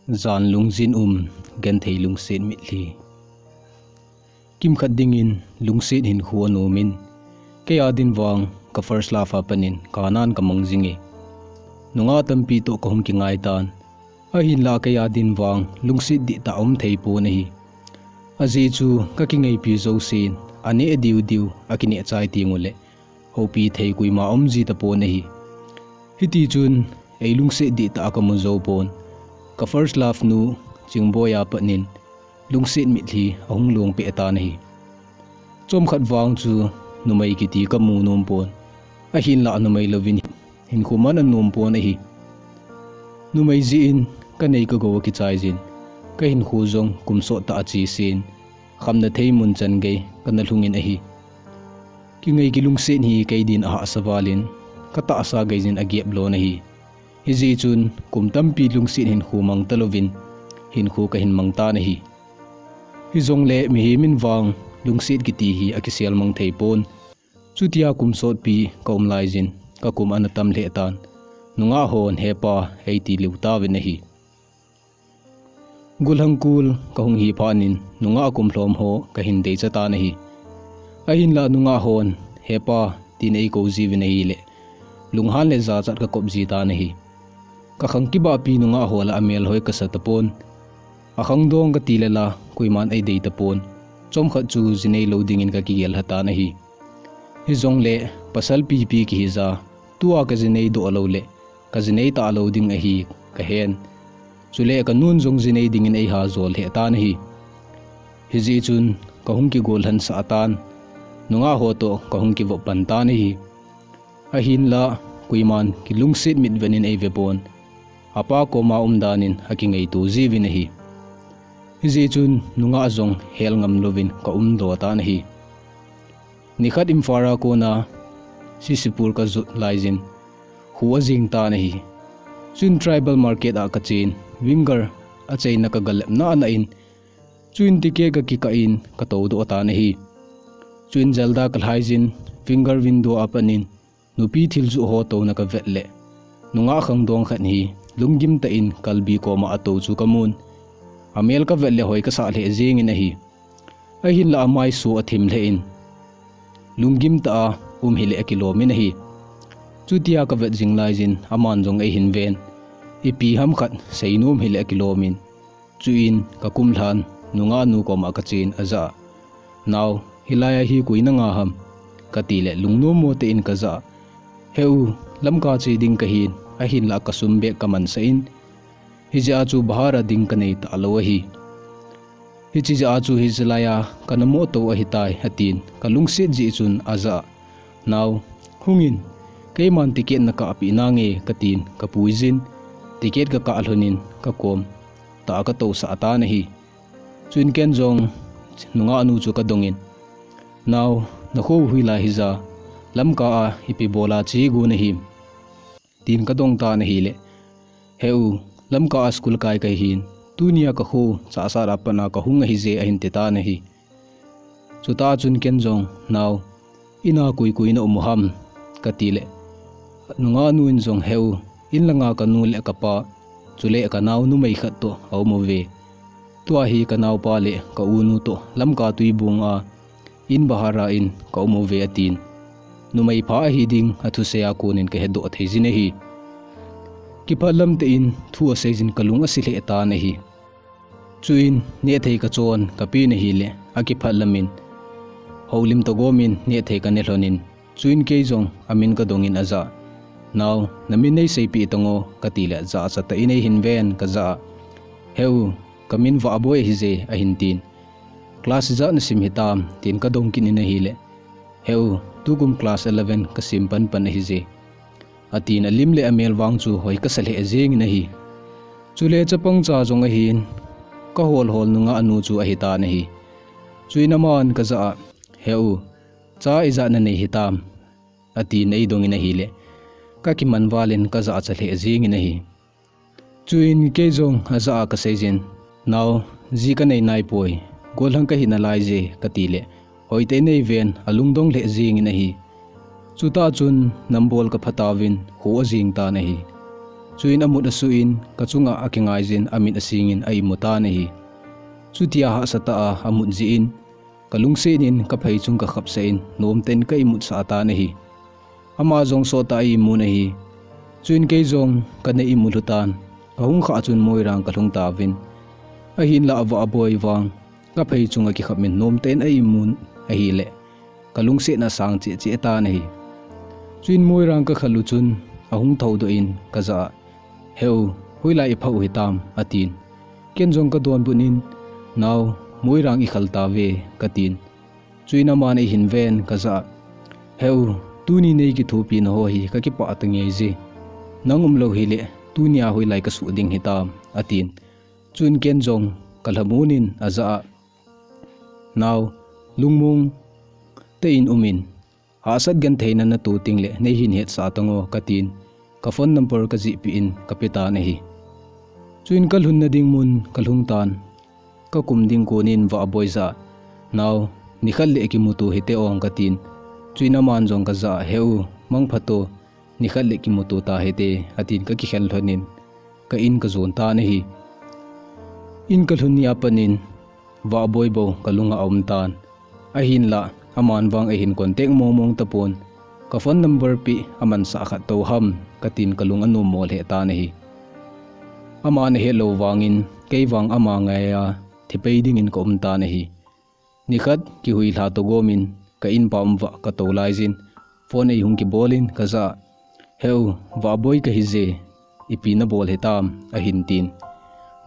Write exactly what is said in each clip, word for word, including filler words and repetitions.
Jan lungjin um, genthei lungset mitlhi. Kimkhat dingin lungset hinkho anom in, kei a din vang ka first love a panin kanan kamang jing e. Nungah tampi toh kahung kingai tan, ahinlah kei a din vang lungset dihtah aum thei pon ahi. Ajeh chu ka kingaipi jousen aneh diu diu akineh chai teng uleh houpi thei koima aum ji tapon ahi. Hiti chun ei lungset dihtah a kamu jou pon, ka first love nu Chingboi a panin lungset mitlhi ahung long peh tan ahi. Chomkhat vang chu numei kiti kamu nom pon, ahinlah numei louvin hinkho man anom pon ahi. Numei jeh in kanei kagou akichai jin, kahinkho jong kum sot tah a chesin, khamna thei mun chan gei kana lhungin ahi. Kingai kilungset hi kei din ahahsa valin, katahsa gei jin agep lon ahi. Hijeh chun kum tampi lungset hinkho mang talouvin, hinkho kahin mang tan ahi. Hijongle mihem in vang lungset kiti hi akisel mang thei pon. Chutia kum sotpi kaum lai jin, kakum ana tam lheh tan, nungah hon hepa eiti liu tauvin ahi. Gollhang kul kahung hi phatnin nungah kum lhom ho kahin deicha tan ahi. Ahinlah nungah hon hepa tin eikou jiuvin ahileh, lunghan le jachat kakop ji tan ahi. Kakhang kibahpi nungah ho lah a melhoi kasa tapon, akhangdong kati le la koiman eidei tapon, chomkhat chu jinei lou dingin kakigel lha tan ahi. Hijongle pasal pipi kihija, tua kajinei doh louleh kajinei talou ding ahi kahen. Chule kanun jong jinei dingin eiha jol lheh tan ahi. Hijeh chun kahung kigollhan sah tan, nungah ho toh kahung kivop pan tan ahi. Ahinlah koiman kilungset mitvenin eive pon, apa koma umdan in akingaito jiuvin ahi. Hijeh chun nungah jong hel ngam louvin kaum doh tan ahi. Nikhat Imphal a kona Sisipur kajot lai jin, kho ajing tan ahi. Chuin tribal market a kachen, Winger achaina kagalep nana in, chuin ticket kakikah in katou doh tan ahi. Chuin jalda kalhai jin, Winger window a panin nupi thiljoh ho touna kavet leh, nungah khangdong khat hi lunggim tah in kalbi koma atou chu kamun. Amel kavet leh hoi kasah lheh jengin ahi. Ahinlah amaiso athim lheh in, lunggim tah a um hileh akilom in ahi. Chutia kavet jing lai jin aman jong eihin ven, ipi ham khat seinom hileh akilom in. Chuin kakum lhan, nungah nu koma kachen ajah a, "Nao, hilai a hi koi nanga ham?" kati leh lungnom mo tah in kajah a, "He u, Lamka che ding kahin, ahinlah kasum bag kamansah in, hijeh a chu bahar a ding kanei talou ahi. Hiche jeh a chu hiche lai a kana moh tou ahitai," atin, kalungset jeh chun ajah a, "Nao, hungin, keiman ticket nakahpeh nange," katin, kapui jin, ticket kakah lhonin, kakom tah a katousah tan ahi. Chuin ken jong nungah nu chu kadongin, "Nao, nakho hoilai hija, Lamka a ipi bola che gon nahim?" tin kadong tan ahileh, "He u, Lamka a school kai kahi hin, tunia kakho chahsat a pat a kahung ahije," ahin ti tan ahi. Chutah chun ken jong, "Nao, ina koi koi naum u ham?" kati leh, nungah nu in jong, "He u, in langa kanu le kapa, chule kanao numei khat toh aum uve. Tua hi kanaopa le ka-u nu toh Lamka Tuibong a in bahar a in kaum uve," atin. Numei pha ahi ding athusei a konin kahedoh thei jin ahi. Kipah lam tah in thu asei jin kalung asi lheh tan ahi. Chuin nehthei kachon kapen ahileh, akipah lamin houlim toh gomin nehthei kane lhonin, chuin kei jong amin kadongin ajah a, "Nao, namin neiseipeh tango," kati leh jahcha tah in eihin ven kajah a, "He u, kamin Vahboi ahije," ahin tin. "Class ijat nasim hitam?" tin kadong kit in ahileh, "He u, tukum class eleven kasim panpan ahije," atin, alim le amel vang chu hoi kasa lheh jengin ahi. Chule chapang cha jong ahin, kahol hol nungah nu chu ahitan ahi. Chuin aman kajah a, "He u, cha ijat nanei hitam?" atin eidongin ahileh, kakiman valin kajahcha lheh jengin ahi. Chuin kei jong ajah a kasei jin, "Nao, ji kanei naipoi, gollhang kahi nalaije," kati leh, hoitah in eiven, alungdong lheh jengin ahi. Chutah chun nambol kapha tauvin kho ajing tan ahi. Chuin amut asuh in, kachunga akingaijin, amit asingin a-imu tan ahi. Chutia hahsa tah a amut jeh in, kalungset in kaphei chung kakhapsah in, nomtah in ka-imutsah tan ahi. Ama jong sottah a a-imun ahi. Chuin kei jong kana imu lhu tan, kahung khah chun Moirang kalhung tauvin. Ahinlah Vahboi vang, kaphei chunga kikhap in nomtah in a-imun ahileh, kalungsetna asang cheh cheh tan ahi. Chuin Moirang kakhal u chun, ahung thoudoh in kajah a, "Heu, hoilai iphah u hitam?" atin. Ken jong kadonbut in, "Nao, Moirang ikhal tauve," katin. Chuin aman eihin ven kajah a, "Heu, tuni nei kithopina ho hi kakipah tangei je. Nang umlou hileh, tunia hoilai kasuh ding hitam?" atin. Chuin ken jong kalhamun in ajah a, "Nao, lungmong tah in um in, hahsat gentheina nato tengleh neihin hetsah tan o," katin, ka phone number kajihpeh in kape tan ahi. Chuin kalhunna ding mun kalhung tan, kakum ding konin Vahboi jah a, "Nao, nikhat leh kimuto hite o," katin. Chuin aman jong kajah a, "Heu, mangpha to, nikhat leh kimuto tahite," atin kakikhen lhon in, ka in kajon tan ahi. In kalhun ni a pat in, Vahboi bou kalunga aum tan. Ahinlah, aman vang eihin contact mongmong tapon, ka phone number peh amansah khat tou ham, katin kalung anom mo lheh tan ahi. Aman ahet lou vangin, kei vang ama ngai a, thipei dingin kaum tan ahi. Nikhat kihuilha toh gomin, ka inpam uva katou laijin, phone eihung kibol in kajah a, "Heu, Vahboi kahi je, ipi nabol hitam?" ahin tin.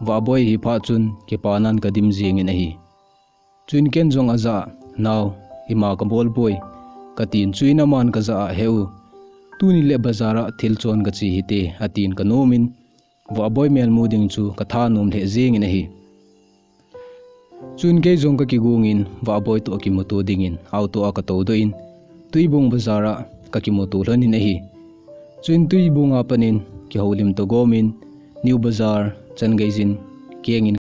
Vahboi ahi phat chun, kipanan kadim jengin ahi. Chuin ken jong ajah a, "Nao, ima kabol poi," katin. Chuin aman kajah a, "Heu, tuni leh bazar a thil chon kache hite," atin kanomin, Vahboi melmu ding chu kathanom lheh jengin ahi. Chuin kei jong kakigongin, Vahboi toh kimuto dingin, auto a katoudoh in, Tuibong bazar a kakimuto lhonin ahi. Chuin Tuibong a pat in, kihoulim toh gomin, New Bazar, Changeijin, kengin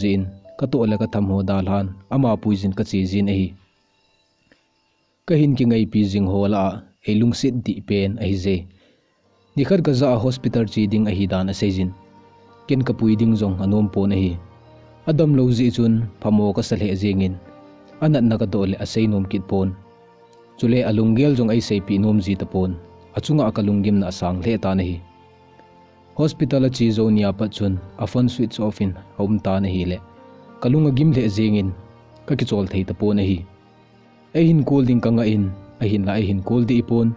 jin, katoh le katham ho dalhan, ama puijin kache jin ahi. Kahin kingaipi jing ho lah a, eilungset dih pen ahi je. Nikhat kajah a hospital che ding ahi dan aseijin, ken kapui ding jong anom pon ahi. Adamlou jeh chun phamo kasa lheh jengin, anatna katoh le asei nom kit pon. Chule alunggel jong eiseipeh nom ji tapon, achunga kalunggimna asang lheh tan ahi. Hospital ache jou nia pat chun aphone switch off in aum tan ahile, kalung agim lheh jengin, kakichol thei tapon ahi. Eihin call ding kangah in, ahinla eihin call dih pon.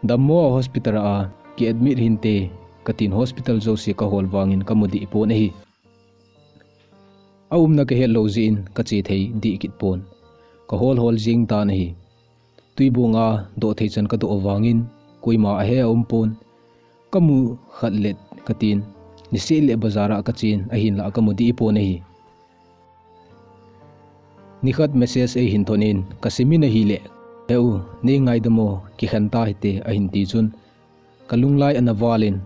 Dammo a hospital a kiadmit hinte, katin hospital jouse kahol vangin kamu dih pon ahi. Aumna kahet lou jeh in kache thei dih kit pon. Kahol hol jeng tan ahi. Tuibong a doh thei chan kadoh vangin, koima ahe aum pon. Kamu khat le katin, niseh le bazar a kachen, ahinla kamu dih pon ahi. Nikhat message eihin thot in, kasimin ahile, Heu, nei ngaidam o, kikhen ta hite, ahin ti chun, kalunglai ana valin,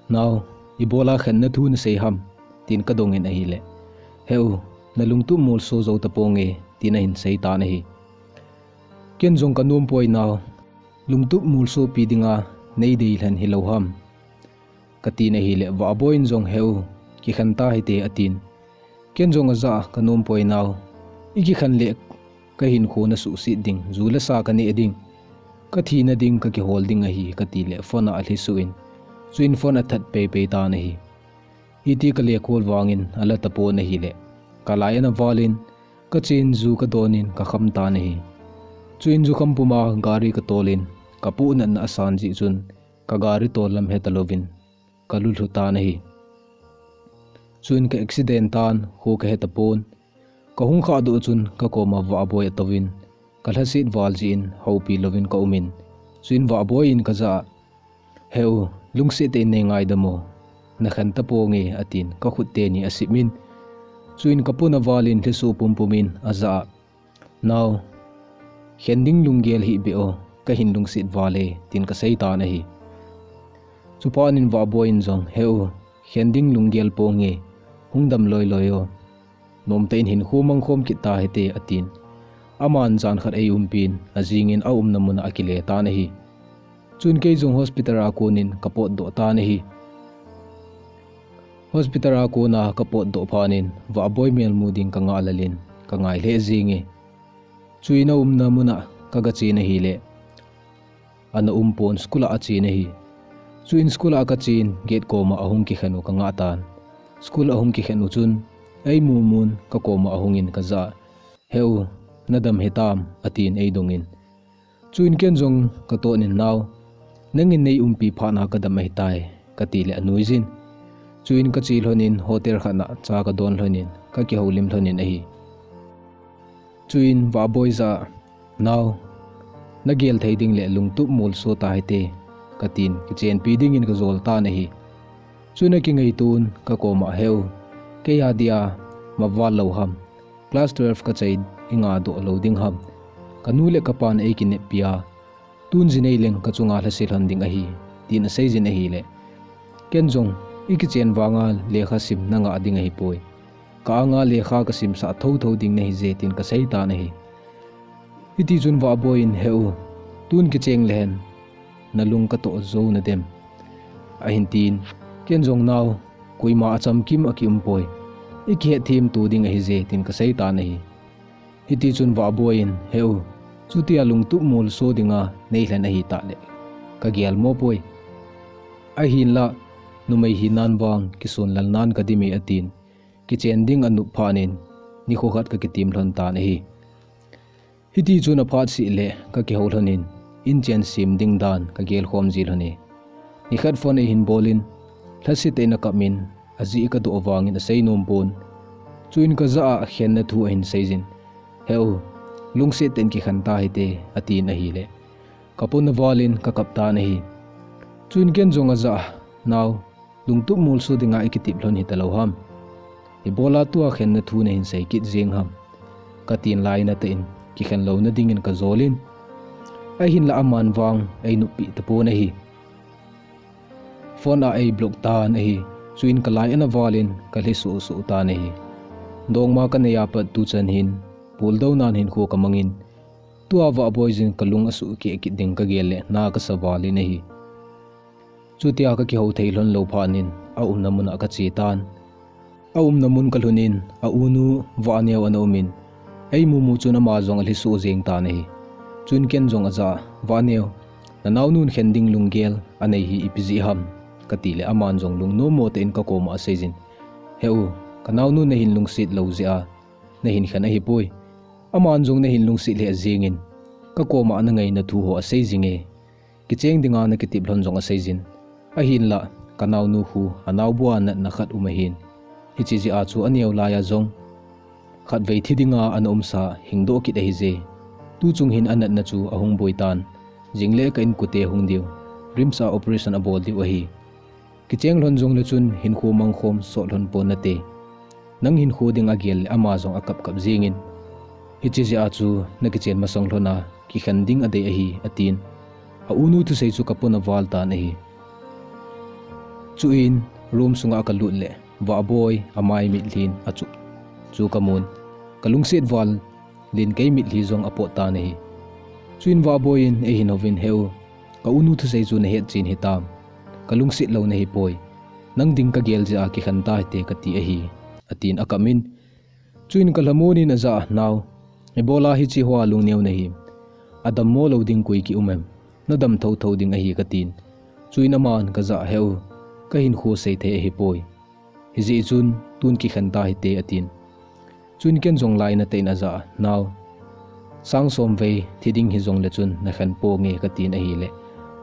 Nao, ibola khenna thu nasei ham? tin kadongin ahile, Heu, nalungtup molso jou taponge, tin ahin sei tan ahi. Ken jong kanom poi nao, lungtup molsopi dinga neidei lhen hilou ham? Katin ahile, Vahboi in jong, Heu, kikhen ta hite, atin. Ken jong ajah a, kanom poi nao, ikikhen le kahinkho nasuhset ding, ju le sa kaneh ding, kathina ding kakihol ding ahi, katile phone a alhi suh in, chuin phone athat peipei tan ahi. Hiti kale call vangin ala tapon ahile, kalai ana valin, kachen ju kadonin kakham tan ahi. Chuin jukham puma gari katolin, kapoh natna asan jeh chun, kagari tol lam hetalouvin, kalulhu tan ahi. Chuin ka accident tan, kho kahe tapon. Kahung khahdoh chun kakoma Vahboi atouvin, kalhaset val jeh in houpi louvin kaumin. Chuin Vahboi in kajah a, Heu, lungset tah in nei ngaidam o, nakhen taponge, atin kakhut teni asipmin. Chuin kapona valin lhiso pumpumin ajah a, Nao, khen ding lunggel hih beh o, kahin lungset vale, tin kasei tan ahi. Chuphat in Vahboi in jong, Heu, khen ding lunggel ponge, hung dam loiloi o, nomtah in hinkho mangkhom kit ta hite, atin. Aman jan khat eiumpin, ajingin aumna muna akile tan ahi. Chuin kei jong hospital a konin kapotdoh tan ahi. Hospital a kona kapotdoh phatnin, Vahboi melmu ding kangah lalin, kangai lheh jenge. Chuin aumna muna kagachen ahile, ana um pon, school a achen ahi. Chuin school a kachen, gate koma ahung kikhen u kangah tan. School ahung kikhen u chun, eimumun kakoma ahungin kajah a, Heu, nadam hitam, atin eidongin. Chuin ken jong katonin, Nao, nangin neiumpi phatna kadam ahitai, katile anuijin. Chuin kache lhonin hotel khatna cha kadon lhonin, kakihoulim lhonin ahi. Chuin Vahboi jah a, Nao, nagel thei ding le lungtup molso ta hite, katin kichenpi dingin kajol tan ahi. Chuin akingaitun kakoma, Heu, keiya dia maval lou ham? Class twelve kachai, ingadoh lou ding ham? Kanu le kapan eikineppia, tun jinei leng kachunga lhase lhon ding ahi, tin aseijin ahile, ken jong, Ikichen vanga lekha sim nangah ding ahipoi, ka anga lekha kasimsah thouthou ding nahije, tin kasei tan ahi. Hitichun Vahboi in, Heu, tun kicheng lehen, nalung katoh jou nadem, ahin tin. Ken jong, Nao, koima achamkim akiumpoi, ikihetthemto ding ahije, tin kasei tan ahi. Hitichun Vahboi in, Heu, chutia lungtup molso dinga neilhen ahitah le, kagelmo poi. Ahinla, numei hinan vang kisonlal nan kadime, atin, kichen ding anop phatnin, nikho khat kakitim lhon tan ahi. Hitichun aphat seh le kakihou lhonin, inchen sem ding dan kagelkhom ji lhone. Nikhat phone eihin bolin, lhasetah in akapmin, ajeh kadoh vangin asei nom pon. Chuin kajah a akhenna thu ahin seijin, Heu, lungset tah in kikhen ta hite, atin ahile, kapona valin kakap tan ahi. Chuin ken jong ajah a, Nao, lungtup molso dinga ikitep lhon hitalou ham? Ibola tua khenna thu nahin sei kit jeng ham? katin lainatah in kikhen louna dingin kajolin, ahinla aman vang einoppi tapon ahi. Phone a eiblock tan ahi. Chuin kalai ana valin kalhi suhsuh tan ahi. Dongma kanei a pat tuchan hin, puldou nan hinkho kamangin, tua Vahboi jin kalung asuh keh kit ding kagel le na kasa val in ahi. Chutia kakihou thei lhon lou phat in, aumna mun a kache tan. Aumna mun kalhun in, aunu Vahneo ana um in, eimu mu chun ama jong alhisoh jeng tan ahi. Chun ken jong ajah a, Vahneo, nanaonun khen ding lunggel anei hi ipi jeh ham, kati le aman jong lungnom mo tah in kakoma aseijin, He u, kanaonun nahin lungset lou jeh a nahin khen ahipoi. Aman jong nahin lungset lheh jengin, kakoma ana ngaina thu ho asei jinge. Kicheng dinga nakitep lhon jong aseijin. Ahinlah, kanaonu khu anaobu a natna khat um ahin. Hiche jeh a chu aneo laiya jong khatvei thi dinga ana umsa hingdoh kit ahije. Tuchung hin anatna chu ahung boi tan. Jingle ka inkote hung diu, RIMS a operation abol diu ahi. Kicheng lhon jongle chun hinkho mangkhom sot lhon pon nate. Nang hinkho ding agel le ama jong akap kap jengin, Hiche jeh a chu nakichen masang lhon a kikhen ding adei ahi, atin. Aunu thusei chu kapona val tan ahi. Chuin room sunga kalut le Vahboi amai mitlhin achuh chu kamun. Kalungset val in kei mitlhi jong apot tan ahi. Chuin Vahboi in eihin houvin, He u, kaunu thusei chu nahet chen hitam. Kalungset lou nahipoi. Nang ding kagel jeh a kikhen tahite kati ahi, atin akap in. Chuin kalhamon in ajah a, Nao, ibola hiche hoa lungneo nahi? Adammo lou ding koi kium em? Nadam thotho ding ahi, katin. Chuin aman kajah a, He u, kahinkho seithei ahipoi. Hijeh chun tun kikhen tahite, atin. Chuin ken jong lainatah in ajah a, Nao, sang somvei thi ding hijongle chun nakhen ponge, katin ahile,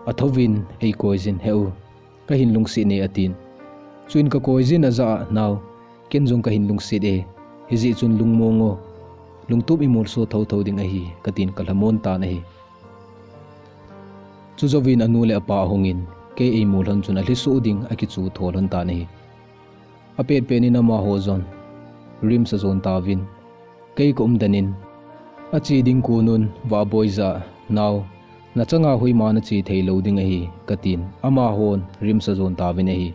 athouvin eikoijin, He u, kahin lungset e, atin. Chuin kakoijin ajah a, Nao, ken jong kahin lungset e, hijeh chun lungmong o, lungtup imolso thotho ding ahi, katin kalhamon tan ahi. Chujouvin anu le apa ahungin, kei eimu lhon chun alhisoh ding akichu tho lhon tan ahi. Apetpet in amaho jong RIMS ajon tauvin, kei kaumden in, ache ding konun Vahboi jah a, Nao, nachanga hoima nache thei lou ding ahi, katin, amahon RIMS ajon tauvin ahi.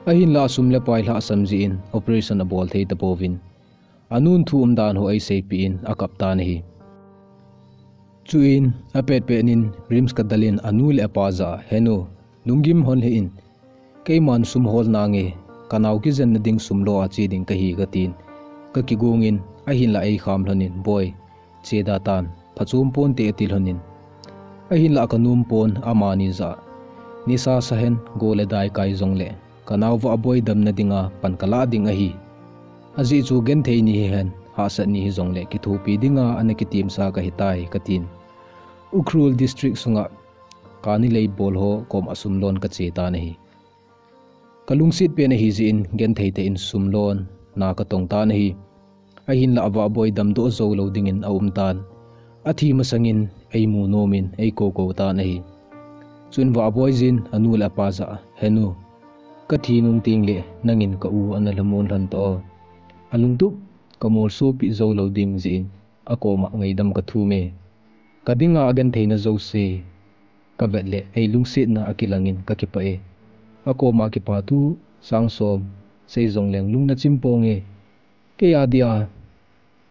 Ahinlah sum le pai lhahsam jeh in operation abol thei tapouvin, anun thu umdan ho eiseipeh in akap tan ahi. Chuin apetpet in RIMS kadalin anu le apa jah a, He nu, lunggim lhon hih in, keiman sum hol nange, kanao kijenna ding sum lo a che ding kahi, katin. Kakigongin, ahinlah eikham lhonin, Boi, che da tan, phachom ponte, ati lhonin. Ahinlah kanom pon amani jah a, nisa sahen, go le dai kai jongle kanao Vahboi damna dinga pan kalah ding ahi. Ajeh chu genthei ni hihen, hahsat ni hijongle kithopi dinga ana kitemsa kahitai, katin. Ukhrul District sunga kani lei bol ho koma sum lon kache tan ahi. Kalungset pen ahijeh in genthei tah in sum lon na katong tan ahi. Ahinlah Vahboi damdoh jou lou dingin aum tan. Athi masangin eimu nomin eikoukou tan ahi. Chuin Vahboi jin anu le apa jah a, He nu, kathi nung tengle nangin ka u ana lhamon lhon tao, alungtup kamolsopeh jou lou ding jeh in akoma ngaidam kathum e. Kadinga agentheina jouse kavet le eilungsetna akilangin kakipah e. Akoma kipathu sang som sei jongleng lung nachim ponge. Kei adia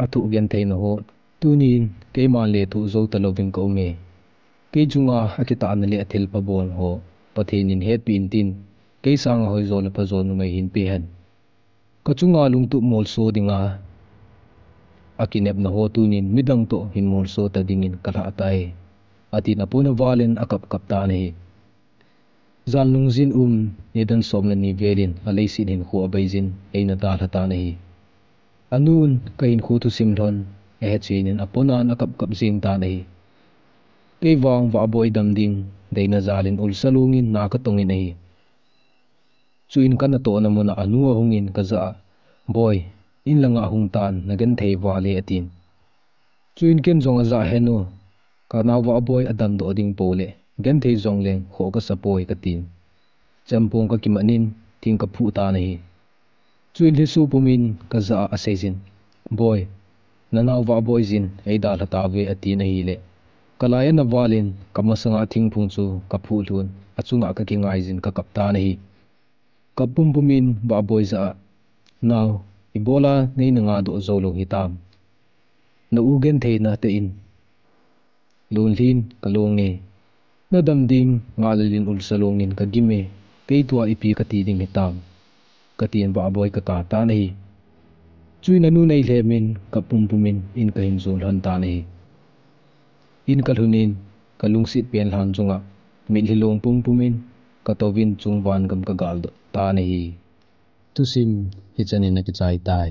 athoh gentheina ho tunin keiman le thoh jou talouvin kaume. Kei chunga akitahna le athilpha bol ho Pathen in hetpeh intin, kei sanga hoijo le phajo numei hinpeh hen. Kachunga lungtup molso dinga akinepna ho tunin midang toh hin molso ta dingin kalhah tai, atin apona valin akap kap tan ahi. Jan lungjin um, nidan som le ni velin aleiset hinkho abeijin eina dalha tan ahi. Anun kahinkho thusim lhon ahechenin aponan akap kap jeng tan ahi. Kei vang Vahboi dam ding deina jalin ulsa lungin na katongin ahi. Chuin kanatohna muna anu ahungin kajah a, Boi, in langa hung tan, nagenthei val e, atin. Chuin ken jong ajah a, He nu, kanao Vahboi adamdoh ding poule genthei jongleng khoh kasapoi, katin. Chempong kakimanin thing kaphuh tan ahi. Chuin lhiso pumin kajah a aseijin, Boi, nanao Vahboi jin eidalha tauve, atin ahile, kalai ana valin kamasanga thingphung chu kaphuh lhun, achunga kakingaijin kakap tan ahi. Kap pumpumin Vahboi jah a, Nao, Ibola nei na ngadoh jou lou hitam? Na u genthei na te in. Lunglhin ka long e. Na dam ding ngahlel in ulsa long in ka gim e. Kei tua ipi ka ti ding hitam? Ka tin vahboi ka kap tan ahi. Chuin a nu nei lhem in ka pumpum in in ka hin jon lhon tan ahi. In ka lhun in ka lungset pen lhan chunga mitlhi long pumpum in ka touvin chung van gam ka galdoh tan ahi. Thusim hichan in akichai tai.